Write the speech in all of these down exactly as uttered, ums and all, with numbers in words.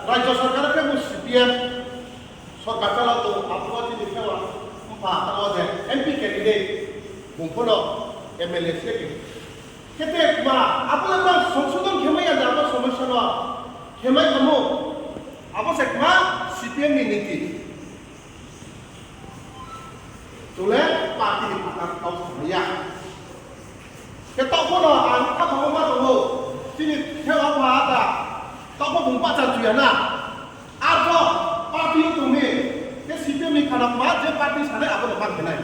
Rajya sarkar khe bo C P M sarkar chalao tongo, abo chini khe o wngkha o je M P candidate bung phano M L A se khe. Khe te ma abo le ma songsodon khe maya da abo somosya no khe mai kamo. Abo se ma C P M ni niti. Chule party ni phatar kau samaya. Khe tokphano ang kha phano ma tongo. Chini khe o pha da. Tokpho bung bacha chuya na. Arjo party o tongni. Khe C P M ni khana ma je party sanai abo no ma khenai.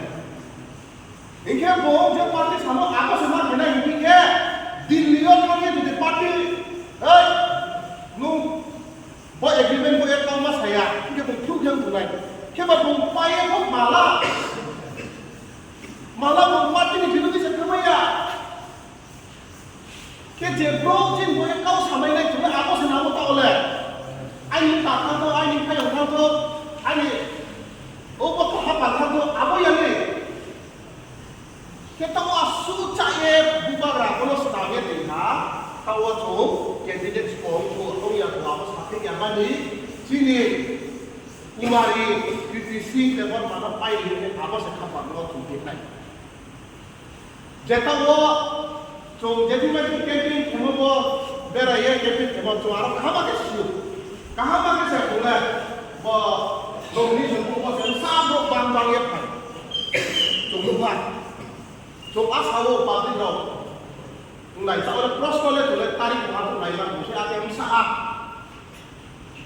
Hinkhe bo je party samo abo se ma khenai hinkhe Delhi o thangwi jodi party, ei, nung bo agreement bo ek ma saya, hinkhe bo thuk yang tunai. Khe ba bo paye bo mala. Mala bo party ni birodhi se khamaya. Khe je bro chin bo kau samai nai chwla abo se namo ta ole. Aini ta thang tho, aini phayong thang tho, aini obo kha pa thang tho, abo ya ni. Khe tamo asu cha ye bubagra bono swnam ye twi ha, tamo chung candidate song bo ong ya bo abo sa thik ya mani chini Kumari Kriti Singh Debbarma no pai ri abo se kha pa no chung thik nai. Jeta o chwng jethi mai campaign khemo bo berai ye campaign khemo chwng aro kaham khe sio. Kaham khe se khole bo chwng ni chwng bo se sa bo bang bang ye phai. Chwng bo phai. Chwng a sa o public rok. Nai sa o prosto le chwng le tarik ma chwng nai ma se a ke sa a.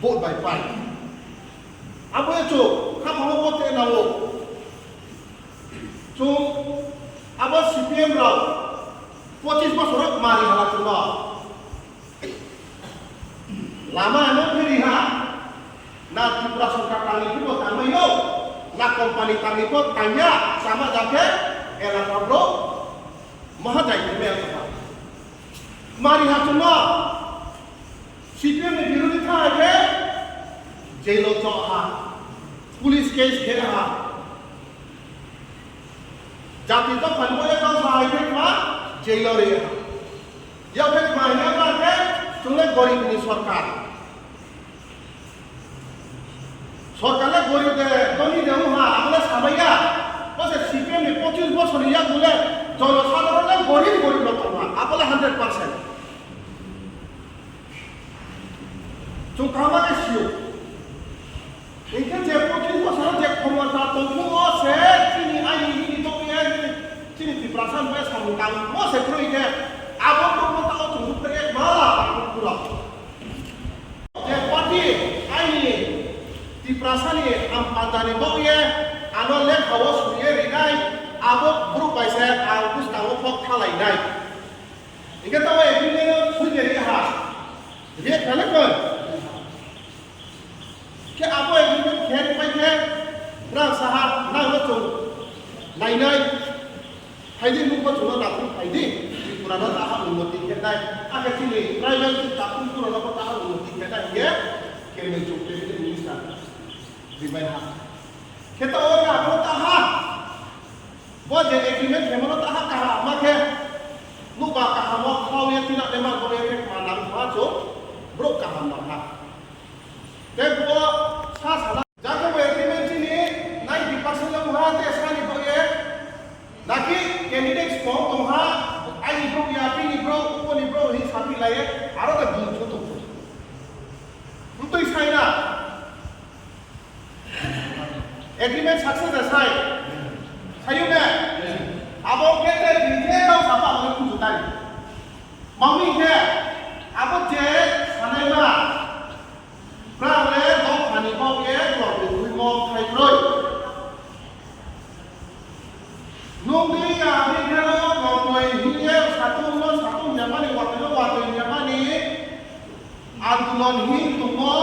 Vote by pile. Abo ya chwng, kha phano vote te nao. Chwng, abo C P M rok, pochis bosor rok mari hala chwng no. Lama ano pheri ha, na Tripura sorkar tangni phibo tangmai yo, na company tangni pho tangya, sama jakhe, elaka bro, maha jai phirmai elaka. Mari ha chwng no. C P M ni birodhi tha hai khe jail o chok ha, police case khe ha. Jati to phan boya kau sa hai khe ma jail o re ha. Ya khe ma ya ma khe chwng le gorib ni sorkar. Sorkar le gorib de, dhoni de wngha, abo le samaya. Bo se C P M ni pochis bosor ni yakung le jonosadharon le gorib gorib no tongha, abo le hundred percent. Chwng kaham khe sio. Hinkhe je pochis bosor je khomota tongphuru o se chini aini hini tongwi chini Tiprasa bai samung tangmo se kwrwi khe abo tongmo ta o chwng bwkhe mala tangphuru. Je party aini Tiprasani hampandani bagwi ano lekha o swiwi rinai abo borok bai se ang bwskango kok thalainai. Hinkhe tamo agreement o swiwi ri ha. Ri kha le koi. Khe abo agreement khe ri pai khe brang saha nang no chwng nainai. Phaidi nukho chwngno dakhung phaidi, Tripura no taha unnoti khenai, akhe chini tribal chini takhung pura no taha unnoti khenai hinkhe Kemel Chowdhury minister rimai ha. Khe to o kha bo taha, bo je agreement khemano taha kaham ma khe, nukba kaham o khao ye tina de ma bo ye khe ma nang kha chwng, borok kaham nang ha. Tei bo sa sana. Jaga bo agreement chini ninety percent le wngha tei sani bo ye. Naki candidates kong tongha, aini bro ya, bini bro, uponi bro, hi sapi laye, aro da dun chu tong. Ntui sai na. Agreement success da sai. Sayu ne. Abo kete dinte kau sapa abo kunju tari. Mami ke, abo je sanai ma. Brang le dophani bok ye klorni thwimo khai kroi. Nung di ya ni kheno klorni hiye satung no satung yamani watwi no watwi yamani andolon hin tungmo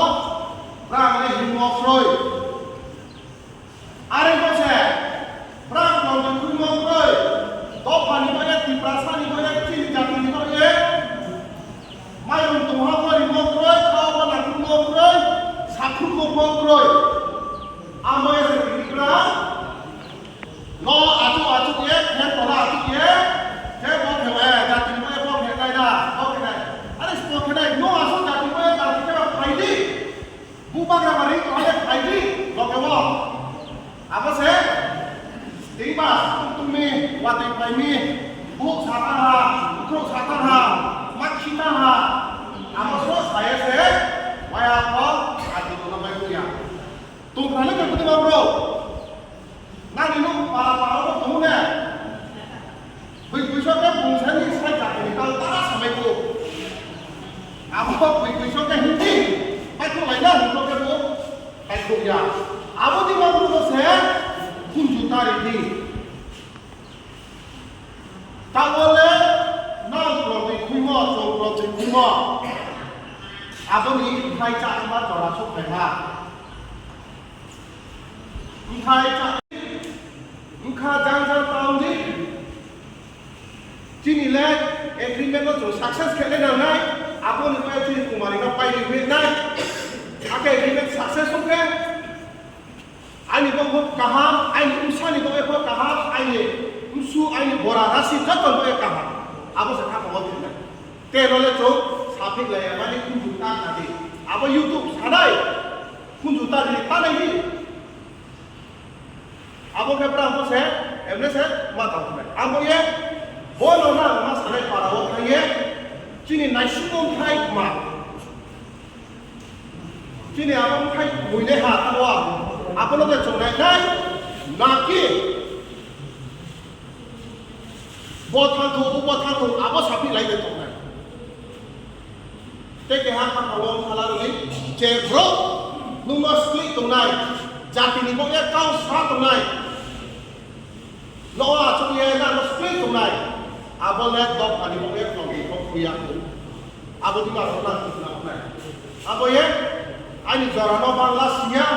brang le himo kroi. Are bo se, brang tongwi khwimo kwrwi, dophani bagwi, Tiprasani bagwi, chini jatini bagwi, mayung tongha bo rimo kwrwi, khao bo nakhungmo kwrwi, sakhungmo bo kwrwi. Amo se tini brang no achuk achuk ye, khe tola achuk ye, khe bo khe, eh, jatini bagwi bo khe nai na, bo khe nai. Are bo khe nai, no aswk jatini bagwi, jatini bagwi phaidi. Ita ha, amo so saya se, waya ko, adi ko na bai kuya. Tung kana ke kutu ba bro. Nani no pala pala ko tung ne. Bui bui so ke bung sani sai ka ni kal ta sa mai ko. Amo bui bui so ke hindi, bai ko lai na hindi ko ke bo, bai ko ya. Abo di ma bro se, kunju tari di. Tabole nang proti khuimo, chwng proti khuimo. Aboni bwkhai chakma jora sokphaima. Bwkhai cha-, bwkha jang jang tong di. Chini le agreement no chwng success khe nangnai. Aboni pai chini kumari no pai ri nai. Ake agreement success wngkhe. Ani bokbo kaham, ani bwsani bokbo kaham, ani bwsu, ani bora rasi joto bokbo kaham. Abo se kha kobo thinai. Te role chwng sapik laya mani kunju ta kadi. Abo YouTube sanai. Kunju ta di tanai di. Abo khe bra abo se, emne se ma tang thinai. Abo ye, bono na ma sanai para o thang ye. Chini naisingmo khai ma. Chini abo wngkha muine ha tamo abo. Abono de chongnai nai naki. Bo thangthu, bo thangthu, abo sapi lai de tongnai. Teke ha kha phalong phala rwi je bro nungno skli tongnai. Jatini bo ya kau sa tongnai. Nogo achuk ye na no splay tongnai. Abo le dopha ni bo ye tong ni kok khuya ko. Abo di ma rok na na nai. Abo ye ani jora no bangla siya.